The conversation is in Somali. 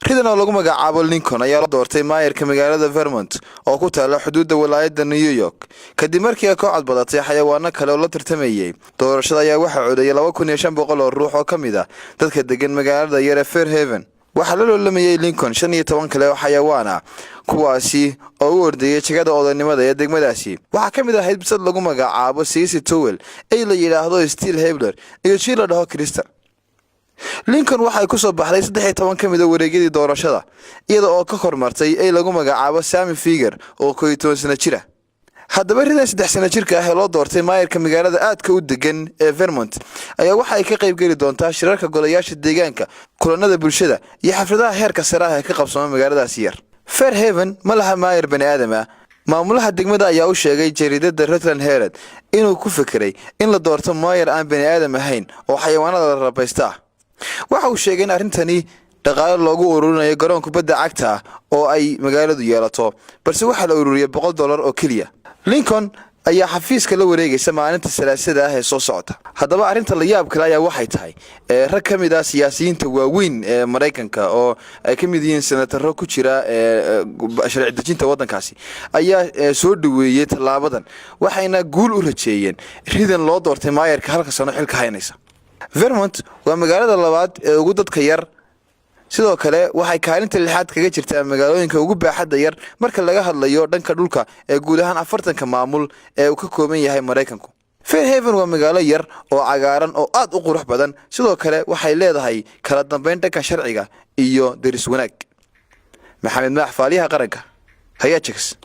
Ridan oo lagu magacaabo Lincoln ayaa la doortay maayarka magaalada Vermont oo ku taala xuduudda walaayadda New York, kadib markii ay ka codbadatay xayawaano kale oo la tartamayey. Doorashada ayaa waxaa codeeyay 2500 oo ruux oo ka mid ah dadka degan magaalada yar ee Fairhaven. Waxaa la loolamayay Lincoln 15 kale oo xayawaan ah, kuwaasi oo u ordeeyay jagada odaynimada ee degmadaasi. Waxaa ka mid ahayd bisad lagu magacaabo Siisi Towel, ay la yidhaahdo Steel Hebler iyo jii la dhaho Crystal. Lincoln waxay ku soo baxday 13 ka mid a wareegyadii doorashada, iyada oo ka hormartay ay lagu magacaabo Sami Figer oo 11 sano jira. Haddaba, ridan 3 sano jirka ah ee loo doortay maayarka magaalada aadka u degan ee Vermont ayaa waxa ay ka qaybgeli doontaa shirarka golayaasha deegaanka, kulanada bulshada iyo xafladaha heerka sare ah ee ka qabsooma magaaladaasi yar. Fairhaven ma laha maayar bani aadam ah. Maamulaha degmada ayaa u sheegay jariidada Rutland Herald inuu ku fikiray in la doorto maayar aan bani aadam ahayn oo xayawaanada la rabaysta ah. Waxa uu sheegay in arrintani dhaqaale loogu ururinayo garoon kubadda cagta ah oo ay magaaladu yeelato, balse waxaa la ururiyay $100 oo keliya. Lincoln ayaa xafiiska la wareegaysa maalinta Salaasada ah ee soo socota. Haddaba, arrinta la yaab kale ayaa waxay tahay rag ka mid ah siyaasiyiinta waaweyn ee Maraykanka, oo ay ka mid yihiin senataro ku jira sharci dejinta waddankaasi, ayaa soo dhaweeyey tallaabadan, waxayna guul u rajeeyeen ridan loo doortay maayarka halka sano xilka haynaysa. Vermont waa magaalada labaad ee ugu dadka yar. Sidoo kale waxay kaalinta lixaad kaga jirtaa magaalooyinka ugu baaxadda yar marka laga hadlayo dhanka dhulka ee guud ahaan 40-ka maamul ee uu ka kooban yahay Maraykanku. Fairhaven waa magaalo yar oo cagaaran oo aad u qurux badan. Sidoo kale waxay leedahay kala dambeyn dhanka sharciga iyo deris wanaag. Maxamed Maax, Faaliyaha Qaranka, hayaa jegs.